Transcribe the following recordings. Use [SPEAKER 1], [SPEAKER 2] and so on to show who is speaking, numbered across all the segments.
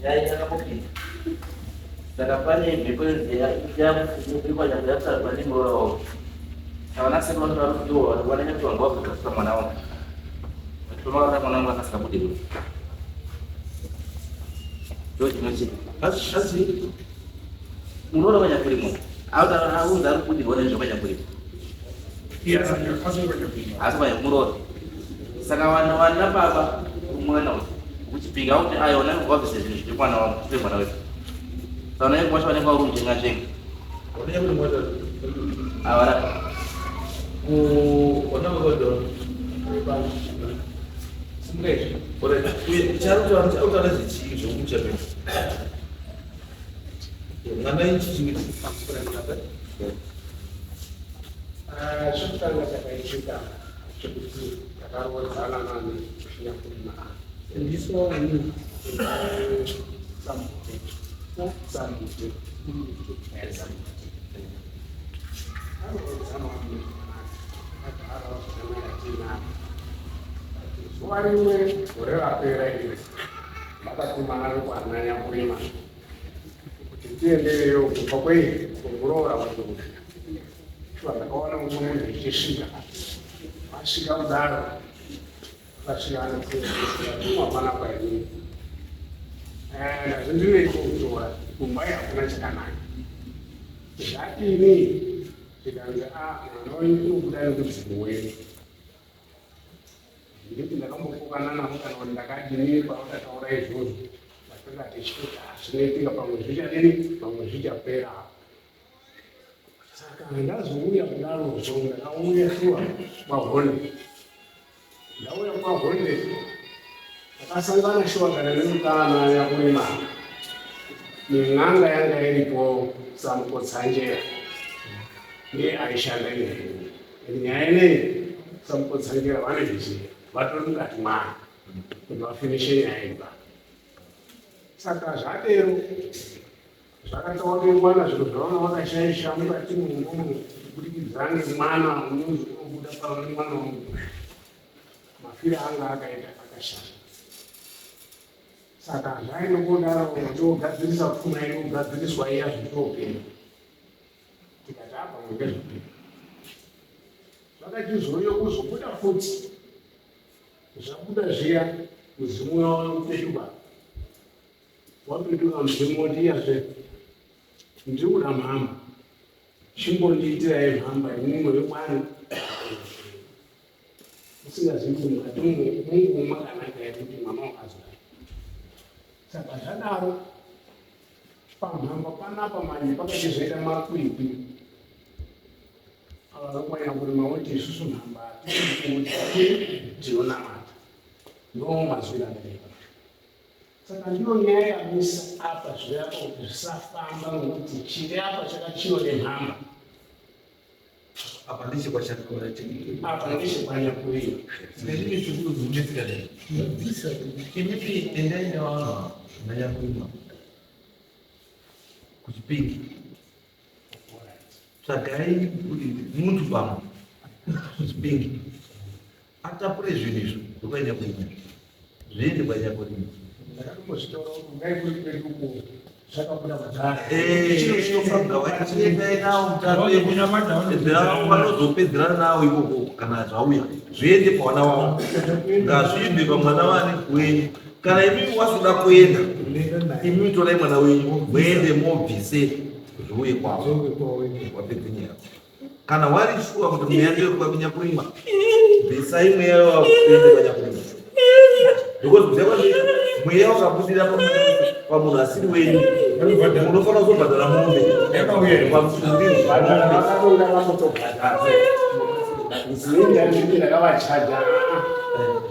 [SPEAKER 1] Yakapinda. Saka pane mhepo yakuikwanyakuyasarwa nemuroora wavo. Saka vana sekuru vari kuti ivo vanenge kuti vanga vazogadzisa mwana wangu. Vachipomaka mwana wangu akasingabude kuno. Ndo chinochita. Asi muroora wanyakurimo. Auza ari kubudirwa nezvakwanyakurimo. Asi muroora. Saka vana vana baba mwana uyu kuchipinga kuti ayo vana vabvise zvinhu zviri mwana wangu zviri mwana wedu. Saka vana vedu vacho vanenge vari kunjenga njenga. Avara.
[SPEAKER 2] Mwana ichi chingiti.
[SPEAKER 3] Chekutanga chakaitika chekuti takarodzana nani nyakurima ndiso samute samute arodzana akagara zvakanaka tiinavo zuva rimwe gore rapera iri vakatumana vekwana nyakurima kuti tiendereyo kubva kwei kuroora kwangu. Shuwa ndakaona mumwe munhu echisvika asvika kudaro akasvika anotumwa panapa inini ndazvindineiko kutora kumba hakuna chakanaka zvadini zvikanzi a mwana wenyu unobuda nekudzimu wenyu nditi ndakambopokana navo kana kuti ndakadini pavakataura izvozvo ndakanga tichikuti hazvinoitika pamwe zvichadini pamwe zvichapera Saka ndazouya kudaro so ndakauya shuwa kwahonde. Ndauya kwahonde ndakasangana shuwa kana nemukana yakurima nen'anga yanga iripo samukotsanjera ndiye aishanda nyaya ineyi. Nyaya ineyi samukotsanjera vanezviziva vatori mukati mwayo kuti vafinishe nyaya iyi pa saka zvadero Zvakatoonekwa nazviro zvavanga vakashaisha mukati memuno kubudikidza nemwana unonzi unobuda pamwe mwana wamugusha mafiro anga akaita akashata saka zvainongodaro togadzirisa pfuma inogadziriswa iya zvitopera tikati apa ngezvopera zvakachizouya kuzobuda futi zvabuda zviya mudzimu wavo kupetuka Wapetuka mudzimu woti iyazve ndiri kuda mhamba chimbondiitirai mhamba imwimwe vekwani usingazivi kuti mukati mungu makanaka here kuti mwana wakazodai saka zvadaro pamhamba panapa manje pakachizoita makwikwi ava vekwanya kurima woti isusu mhamba hatikuti tinonamata ndo mazwiro andakaita Saka ndiyo nyaya yamisa apa zviri apa kuti zvisafamba nokuti chiri apa chakachiwa nemhamba.
[SPEAKER 2] Apa ndechekwachakora
[SPEAKER 3] apa ndechekwanyakurira.
[SPEAKER 2] Ndezvimwe zvikuru zvinonetseka nei? Bvisa imimi endai nevanhu nanyakurima kuchipingi. Tsvagai muntu pamwe kuchipingi. Atapure zvinhu izvo ndokwanyakurima zviende kwanyakurima.
[SPEAKER 3] Ndakatombozvitaura kuti ungai kuri kwedu uko zvakabuda kudhara.
[SPEAKER 2] Chiendai nawo mutape vanozopedzerana nawo ikoko kana zvauya zviende pavana wavo ngazviende pamwana wani wenyu kana imimi wazoda kuenda imimi torai mwana wenyu muende mobvise zviuye kwavo wapedze nyaya Kana wari shuwa kuti mweya ndiyo kwakunyakurima, bvisai mweya wakuende kwanyakurima. Because kuziva kwazvinoita mweya wakabudira pamunhu asiri wenyu, munofanira kuzobhadhara mombe.
[SPEAKER 3] Ndakavachaja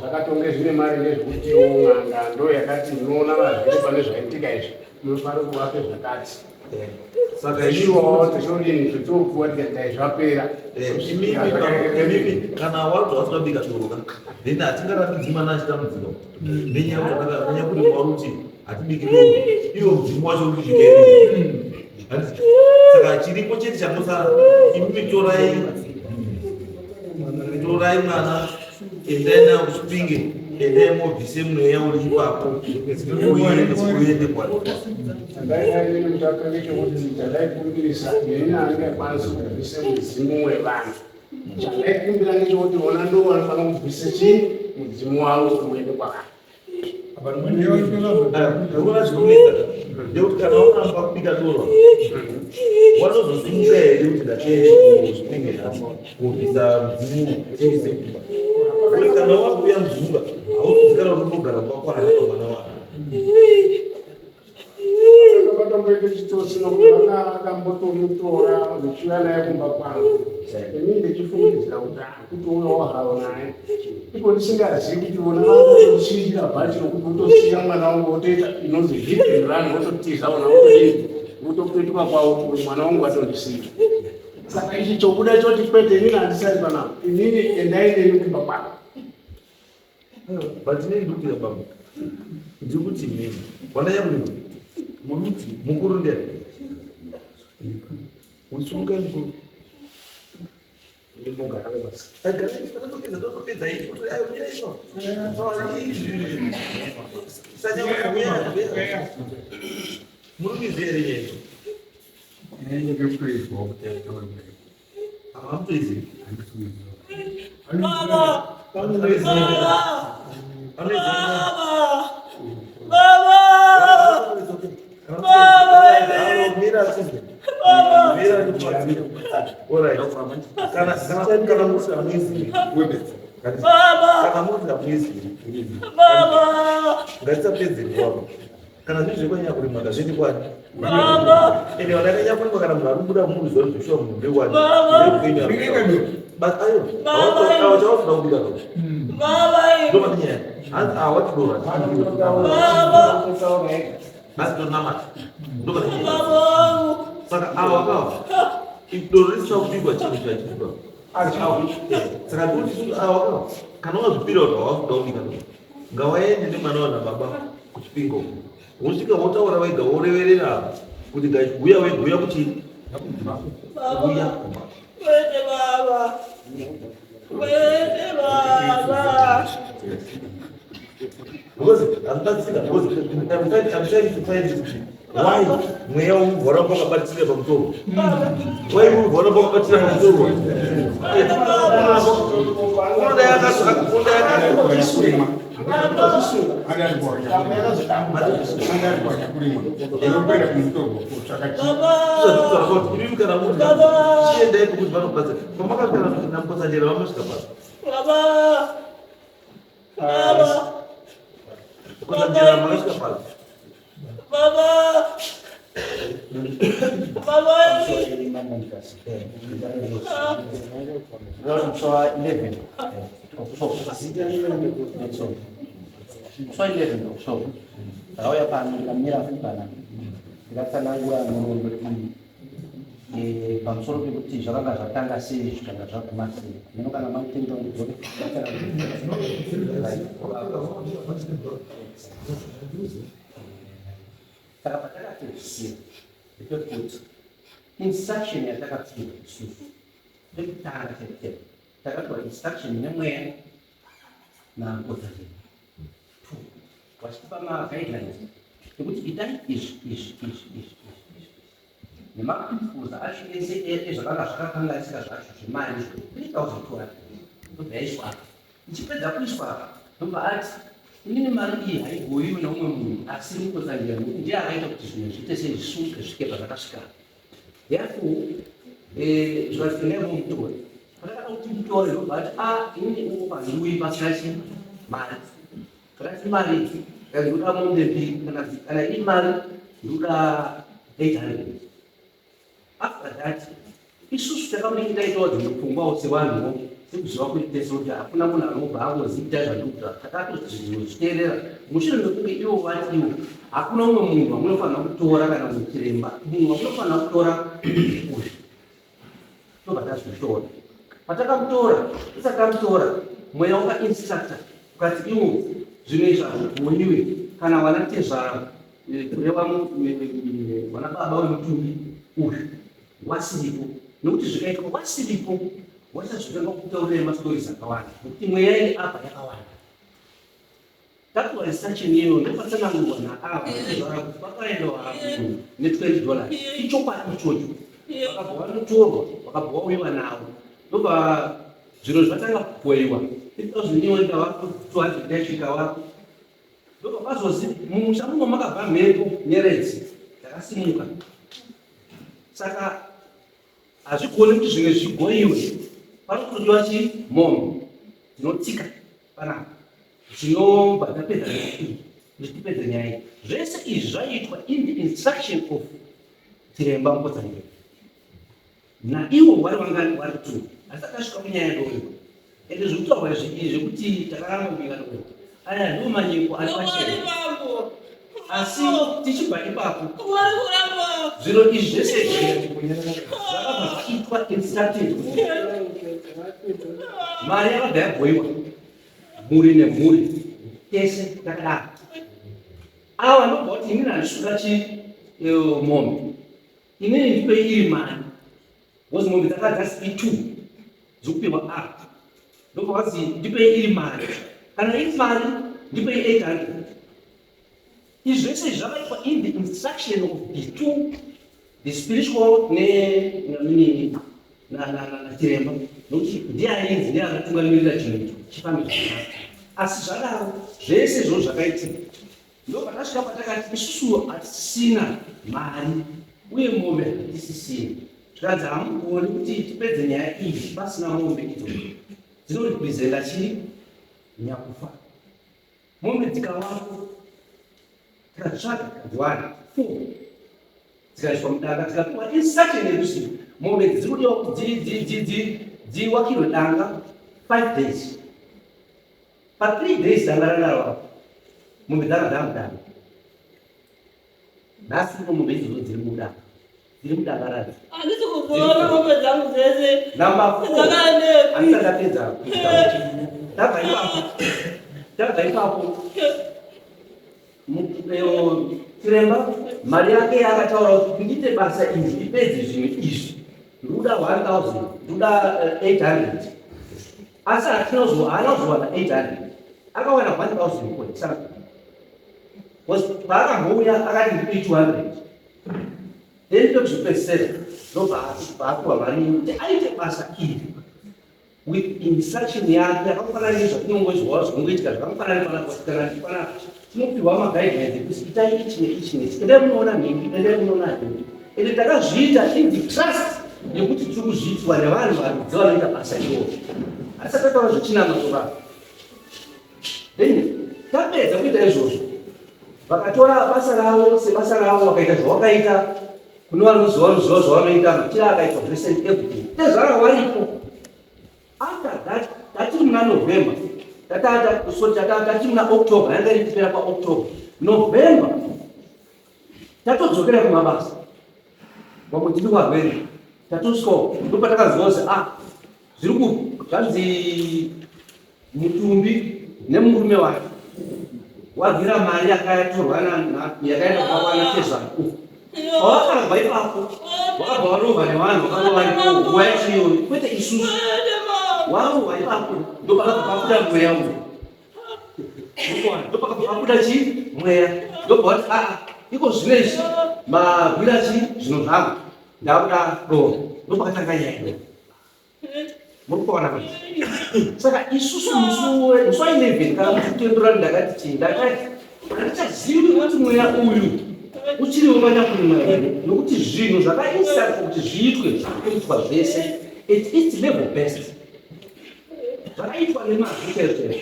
[SPEAKER 3] zvakatonge zvine mari nezvekuti n'anga ndo yakati unoona vazviri pane zvaitika izvi munofanira kuvape zvakati
[SPEAKER 2] Saka
[SPEAKER 3] iwo tichodini totopuwa tikati zvapera.
[SPEAKER 2] Imimi kana wabva wasingabika doro ka then hatingarambidzi mwana achitambudzika nenyaya nenyaya kuti mwari uti hatibiki doro iwo mudzimu wacho uri kubika iri saka chiripo chete changosara imimi torai torai mwana endai nayo kuchipinge. Endai mobvise mweya uri ipapo uende kwani.
[SPEAKER 3] Chandaida mutaka ngechekuti chandaikumbirisa inini handingakwanisi kubvise mudzimu wevanhu. Chandaikumbira ngechekuti vona ndo vanofanira kubvise chii mudzimu wavo kuti uende kwakati.
[SPEAKER 2] Unoona zvinonetsa ndekuti kana waramba kubika doro wanozosimuka here kuti ndatiende kuzvipinge nhasi kubvisa mudzimu tiise kumba. Uye kana wakuuya mudzimu hauzozikanwa kuti unogara kumba kwaani pamwana wako.
[SPEAKER 3] Vakatomboita chitsotsi nokuti vanga vakambotomutora vachiuya naye kumba kwangu. Ini ndichifungidzira kuti kuti uyo hawo naye. Iko ndisingazivi kuti vona vanotochinjira bhachi rokuti utosiya mwana wangu wotoita inonzi hit and run wototiza vona wotodii wotopetuka kwavo kuti mwana wangu atondisiya. Saka ichi chobuda choti kwete inini handisati panapa. Inini endai neni kumba kwangu.
[SPEAKER 2] But inini ndikuti baba ndikuti inini wandanyakurima mukuru ndiani usunga mukuru
[SPEAKER 3] Ndimbogara basi.
[SPEAKER 2] Muri kuiziva here nyaya iyi? Hamutoizivi? Vanoiziva. Vanoiziva. Mira, mira, alright. Kana musingamuizivi, kana musingamuizivi, ngatisapedze nguva. Kana zviri zvekwanyakurima ngazviende kwani. Ende vanhu kana munhu ari kubuda muruzivo zveshuwa munhu ndekwani. But ayo, awa chavafuna kubika ka. Ndopane nyaya. Hanzi awa tidora. Hanzi tonamata. Ndopane nyaya. Saka awa kawa. Doro risina kubikwa chinhu chachibikwa. Saka ndikuti awa kawa. Kana wazvipira kuti hawakuda kubika doro. Ngawaende nemwana wana baba kuchipingo. Wosvika wotaura wega woreverera kuti guya weguya kuti guya.
[SPEAKER 4] Kwete baba. Kwete baba.
[SPEAKER 2] Because hazvibatsira because I'm trying to find kuti why mweya waramba wakabatirira pamusoro. Why waramba wakabatirira pamusoro? Unodai unodai
[SPEAKER 4] Baba.
[SPEAKER 2] Imimi kana munhu chiendai pekuti vanobatsira. Pamakasvika naMukotsanjera vamasvika pasi.
[SPEAKER 4] Baba. Baba.
[SPEAKER 2] Mukotsanjera makasvika pasi.
[SPEAKER 4] Baba. Baba.
[SPEAKER 1] Musi wa 11 October, musi wa 11 October ndakauya pano ndikamira futi panapa ndikatsanangura nhoroondo iyi pamusoro pekuti zvakanga zvatanga sei zvikanga zvaguma sei. Mino kana mamutenda ndidzoke. Right. Saka patakapedzisira ndepekuti instruction yatakapiwa isusu pekutanga chete takapiwa instruction nemweya naMukotsanjera two vachitipa maguidelines ekuti itai izvi, izvi, izvi, izvi, izvi, izvi nemaprinciples acho ese ezvakanga zvakakanganisika zvacho zvemari izvo 3200 ndobva yaiswa apa. Ichipedza kuiswa apa ndobva ati inini mari iyi haigoyiwi neumwe munhu asi Mukotsanjera nekuti ndiye akaita kuti zvinhu zviite sei zvisunge zvisvike pazvakasvika. Therefore zvikati endai mumutore. Patakada kuti mutore ndobva ati a inini uko pandiuyi pasina chii mari. Kana iri mari ndikuda mombe mbiri kana iri mari ndikuda 800. After that isusu takamboinge taitawo dzimwe pfungwawo sevanhuwo sekuziva kwedu tese kuti hakuna munhu anobva angoziita zvandikuta. Takatozviteerera mushure mekunge ivo vati ivo hakuna umwe munhu wamunofanira kutora kana muchiremba munhu wamunofanira kutora uyu. Tobva tazvitora. Patakamutora, tisati tamutora, mweya wakainstructor ukati iwo zvinhu izvi hazvigoniwe kana wana tezvara kureva wana baba wemutumbi uyu wasiripo nekuti zvikaitwa wasiripo wachazotanga kutaurira mastories akawanda nekuti mweya iri apa yakawanda. Tapiwa instruction iyoyo ndopatsanangurwa naava vatezvara kuti vakaendawo ne $20. Ichokwadi ichocho. Vakabva vanotorwa, vakabva vauyiwa navo. Ndobva zviro zvatanga kugoiwa. 3000 iyoyo ikavapo, 200 yacho ikavapo. Ndobva pazozi mumusha muno makabva mhepo nyeredzi dzakasimuka. Saka hazvigoni kuti zvimwe zvigoiwe. Panotodiwa chi mombe dzinotsika panapa dzinobva dzapedza nyaya iyi kuti tipedze nyaya iyi. Zvese izvi zvaiitwa in the instruction of Chiremba Mukotsanjera. Naiwo wari vangani wari two asi akasvika kunyaya yedoyo. Ende zviri kutaurwa izvi izvi zvekuti takaramba kuvinga doyo. Aya ndiwo manyepo ari pachena. Asi tichibva ipapo zviro izvi zvese izvi zvakabva zvaitwa instructed kuti mari yakabva yagoiwa mhuri nemhuri tese takadaro. Ava ndobva kuti inini handisi kuda chi mombe inini ndipe iri mari because mombe dzakadzi dzasi two dzikupiwa up ndobva vanzi ndipei iri mari kana iri mari ndipei 800. Izvi zvese izvi zvakaitwa in the instruction of the two, the spiritual ne nachiremba, nokuti ndiye ainzi ndiye akatungamirira chinhu icho chifambe zvakanaka. Asi zvadaro zvese izvozvo zvakaitika, ndopatasvika patakati isusu hatisisina mari uye mombe hatisisina. Zvikanzi hamugoni kuti tipedze nyaya iyi pasina mombe idzodzo dzinorepresenta chii nyakufa. Mombe dzikawapo tikatsvaga tikadziwana four dzikaiswa mudanga dzikapiwa instruction yekuti mombe dziri kudiwa kuti dziwakirwe danga 5 days. Pa 3 days danga ranga rawakwa, mombe dzanga dzamudanga. Nhasi uno mombe idzodzo dziri mudanga, dziri mudanga radzo.
[SPEAKER 4] Handisi kudziona mombe dzangu dzese.
[SPEAKER 1] Number 4.
[SPEAKER 4] Dzakaendepi?
[SPEAKER 1] Handisati ndapedza kutaura. Tabva ipapo. Tabva ipapo. Chiremba mari yake yaakataura kuti ndiite basa iri ndipedze zvinhu izvi ndikuda 1000 ndikuda 800 asi hatina haana kuzowana 800 akawana 1000 point something. Because paakambouya akati ndipe 200 then pekuzopedzisira ndobva apiwa mari yekuti aite basa iri with instruction yake yakafanana nezvatinongoizwawo zvinongoitika zvakafanana nepanapa kana tinopiwa maguidelines ekuti itai ichi neichi neichi, endai munoona nhingi, endai munoona nhingi. Ende takazviita in the trust yekuti tiri kuzviitwa nevanhu varidzi vanoita basa iroro. Asi takataura zvechinamato vanhu. Then tapedza kuita izvozvo vakatora basa ravo sebasa ravo vakaita zvavakaita kune vanoziva vanoziva zvavanoita machira akaitwa zvese and everything tezvara waripo. After that tatiri muna November tatata so tatiri muna October yanga iri kupera kwaOctober November tatodzokera kumabasa vamwe tiri varwere tatosvikawo ndopatakaziva kuti ah zviri ku zvanzi mutumbi nemurume wake warwira mari yakatorwa yakaenda kwakwana tezvara uku pawakabva ipapo wakabva warohwa nevanhu vakanga varipo nguva yacho iyoyo kwete isusu warohwa ipapo ndopakabva pabuda mweya uyu ndopakabva pabuda chi mweya ndobva wati aa iko zvino izvi magwira chi zvinhu zvangu ndakuda rohwa ndopakatanga nyaya iyoyo. Muri kuona manje? Saka isusu musi wa 11 kana muchitendura ndakati chii? Ndakati handichazivi kuti mweya uyu uchiriwo manyakurimwa here nokuti zvinhu zvakainstructwa kuti zviitwe zvakaitwa zvese at its level best zvakaitwa nemazvo chaizvo chaizvo.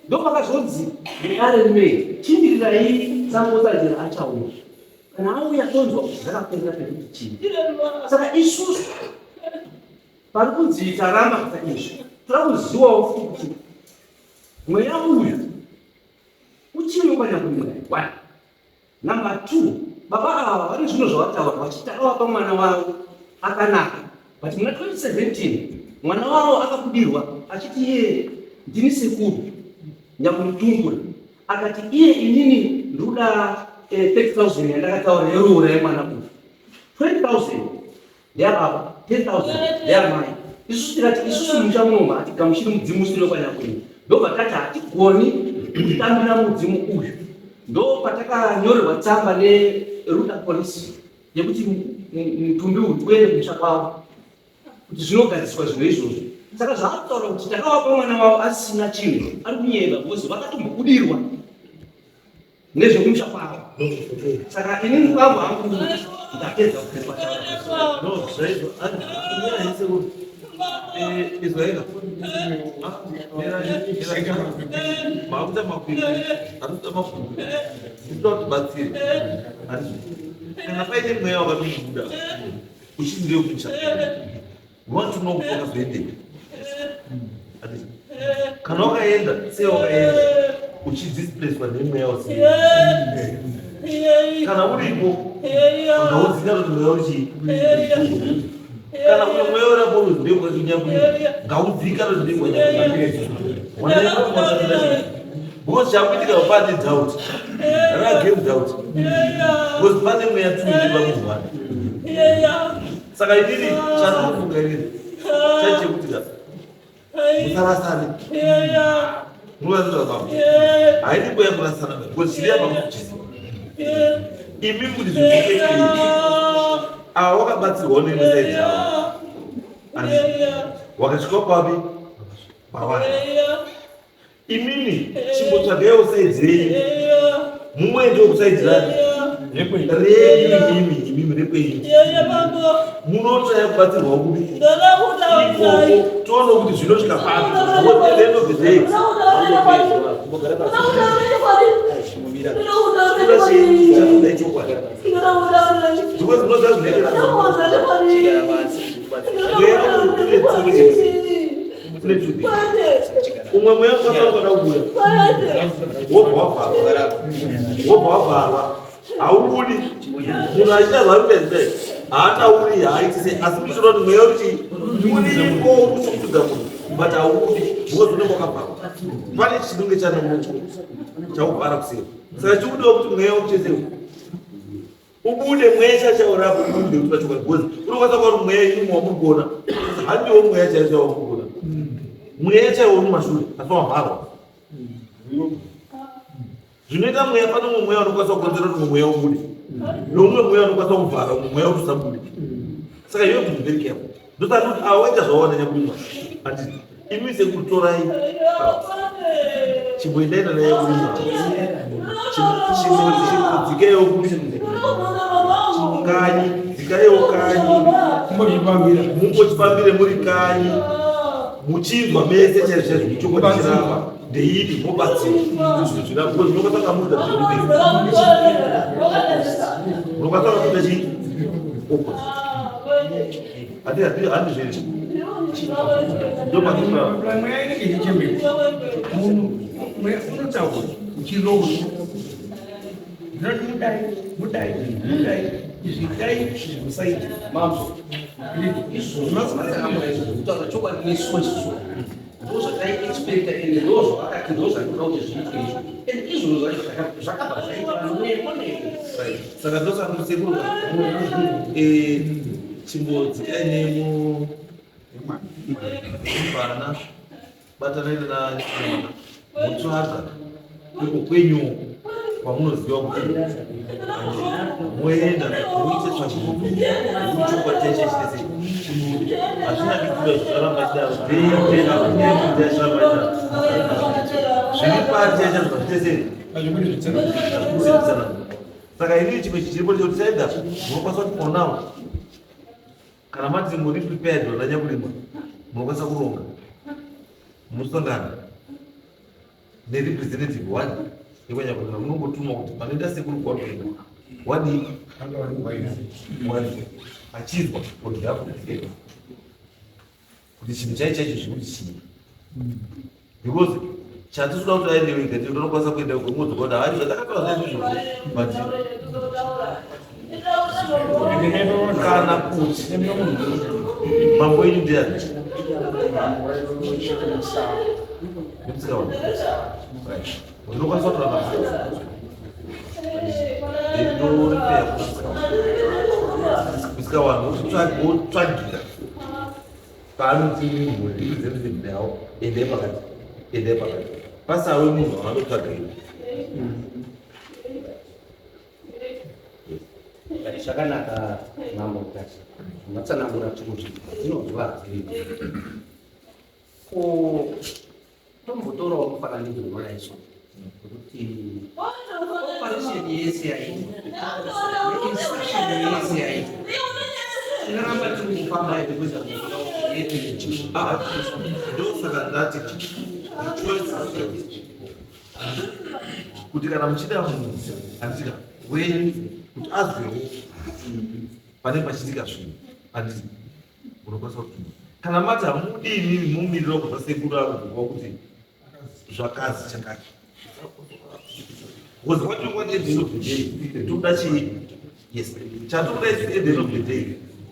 [SPEAKER 1] Ndopakazonzi nedare rinei chimirirai Samukotsanjera achauya. Kana auya tonzwa kuti zvakaperera pekuti chii. Saka isusu pari kunzi taramba kuita izvi toda kuziwawo futi kuti mweya uyu uchiri kwanyakurimwa one. Number 2, baba ava vane zvinhu zvavataura vachiti takavapa mwana wavo akanaka but muna 2017 mwana wavo akabudirwa achiti iye ndini sekuru nyakumutungura akati iye inini ndikuda 30,000 yandakataura yeroora yemwana uyu 20,000 ndeyababa 10,000 ndeyamai. Isusu tikati isusu musha munomu hatigamuchiri mudzimu usiri wekwanyakurimwa ndobva tati hatigoni Kutambira mudzimu uyu ndo patakanyorerwa tsamba neRuda Police yekuti mutumbi uyu uende kumusha kwavo kuti zvinogadziswa zvinhu izvozvo. Saka zvaakutaura kuti takavapa mwana wavo asina chinhu, ari kunyeva because vakatombobudirwa nezvekumusha kwavo. Saka inini kwangu hangu ndapedza kupataura.
[SPEAKER 2] No, zvaizvo nyaya yesekuru izwaika makuita makwikwi, hatikuita makwikwi, tinoda kuti batsire. Kana paine mweya wakatobuda uchinzi ndewekumusha, we want to know kuti wakazoendepi. Kana wakaenda sei, wakaenda uchidisplacwa nemweya usiri. Kana uripo, ngaudzika kuti mweya uchii. Kana uyo mweya urapo uzi ndewekwanyakuima, ngaudzika kuti ndewekwanyakuima, because chakuitika pane doubt, ragame doubt, because pane mweya tuiri pamunhu wake. Saka inini chandinofunga inini chachekuti ka musarasane, munoratidza baba haidi kuya kurasana, because chiri apa mukuchiziva imi kuti zviite. Ava wakabatsirwawo neimwe side yavo, wakasvika papi pawana. Imimi chimbotsvagaiwo side renyu, mumwendewo kuside rani renyu, imimi rekwenyu munotsvaya kubatsirwawo kupi ikoko, toona kuti zvinosvika papi at the end of the day. Chatoda ichokwadi, because munoziva zvinoita kune two. Umwe mweya ukwanisa kuda kubuda, wobva wavharwa, wobva wavharwa, haubudi. Munhu achiita zvaari kuita haatauri, haaiti sei, asi muchiona kuti mweya uchi uripo uri kushungurudza munhu, but haubudi because unenge wakavharwa. Pane chinenge chauvhara kuseri. Saka chikudiwa kuti mweya ucheseu ubude, mweya chachaurapo ubude kuti pachokwadi, because unokwanisa kuva uri mweya imwe wamuri kuona, handiwo mweya chaiwo chaiwo wamuri kuona. Mweya chaiwo uri mumashure asi wavharwa. Zvinoita mweya, pane umwe mweya unokwanisa kukonzera kuti umwe mweya ubude, noumwe mweya unokwanisa kuvhara umwe mweya kuti usabude. Saka you have to be very careful. Ndosaka kuti awaita zvawaona nyakurima, handiti imi sekutorai chimboendai nana yakurima, chimbodzikaiwo kanyi, dzikaiwo kanyi, mumbochifambire muri kanyi, muchinzwa mese chaizvo chaizvo kuti chokwadi chirapa ndeipi, mobatsira zvirapa, because munokwanisa kamuita zviri, munokwanisa kamuita chii opposite. Handi handi handi zviri ndopatinoa.
[SPEAKER 5] Mweya inenge ichichembera munhu, mweya unotaura uchirohwa, ndinoti mudai, mudai, mudai, izvi dai, izvi musaita.
[SPEAKER 1] Mambo, izvozvo kutaura chokwadi nesuwo isusu ndo zvataiexpecta, ende ndo zvavakati ndo zvatinoda kuti zviitwe izvo, ende izvozvo zvacho zvakabva zvaitwa neko neko.
[SPEAKER 2] Saka ndosaka sekuru chimbodzikai nemu mubvana, batanai nana mutsvaga iko kwenyu kwamunoziva kuti moenda, muite tsvakurudzo chokwadi chaicho chitese chibude. Hazvina kuitira zvikaramba chidaro chiramba chidaro zviri pari chaicho zvitese zvitsanangura. Saka inini chimwe chichiripo chekuti chaida munokwanisa kuti for now, kana mati muri prepared vananya kurima, munokwanisa kuronga musangano nerepresentative one yekwanyakurima. Munongotuma kuti panoenda sekuru kwakuenda wadii wadi achizwa on behalf of the state kuti chinhu chai chaicho zvikuti chii, because chatinoda kuti aende wega, tinokwanisa kuenda kungodzoka kuti hai, zvatakataura zvaizvozvo, but kana kuti mambo wenyu ndiani? Nemusikawana ndinokwanisa kutora basa ndoripeya musikawana, wotsvagira paanoti munhu representative nawo, endai pakati, endai pakati. Pasave munhu wavanotsvaga iwe.
[SPEAKER 1] But zvakanaka, Mambo Mutasa, matsanangura kuti dzinozwa dziripo. Ko tombotorawo mufananidzo unodaiswa wekuti operation yese yaitwa neinstruction yese yaitwa, tinoramba tiri kufamba here kuita?
[SPEAKER 2] Ah, ndosaka ndati choice, kuti kana muchida munhu, handiti, wenyu kuti azwewo pane pachiitika zvinhu, handiti, munokwanisa kutuma. Kana mati hamudi imimi, mumirira kubva sekuru akubva kuti zvakazi chakati, because what you want at the end of the day, toda chii? Yes, chatoda isu at the end of the day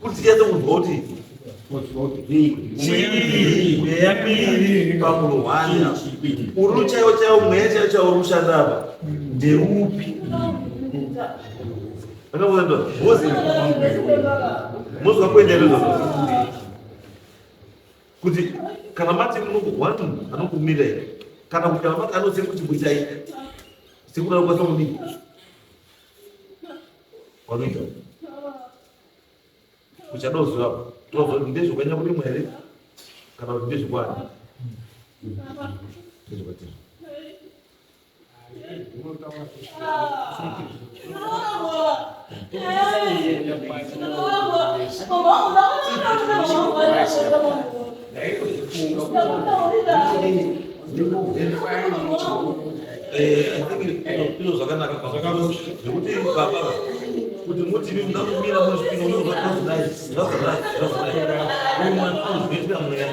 [SPEAKER 2] kuti tinyatse kunzwa kuti chii, mweya miri pamunhu hwani uri chaiwo chaiwo, mweya chaiwo chaiwo uri kushanda apa ndeupi. Because mozwa kuenda izvozvo kuti kana mati one anokumira here, kana kuti kana mati anoziva kuti kuitai sekuru anokwanisa kudii, wanoita uchadoziva tozwa kuti ndezvekwanya kurimwa here kana kuti ndezvekwani, ndezvekwatizvo. I think ino zvakanaka zvekuti baba, kuti muti muda kumira muzvipino, zvazodai, zvazodai, zvazodai, uyu mwana anozvinoitika mweya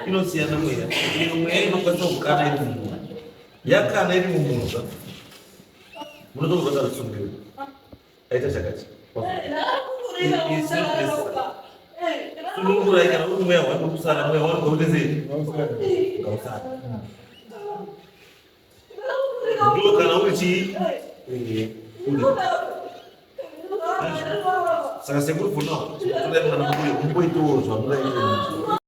[SPEAKER 2] inosiyana. Mweya ino, mweya inokwanisa kukana iri mumunhu, yakana iri mumunhu, munotozvata rusungiro aita chakati. Sunungurai kana uri mweya wani kusara, mweya wani ngautese, ngausara. Ndo kana uri chii uri. Saka sekuru, for now torai mwana mubuye, mumboitawo zvamungaite.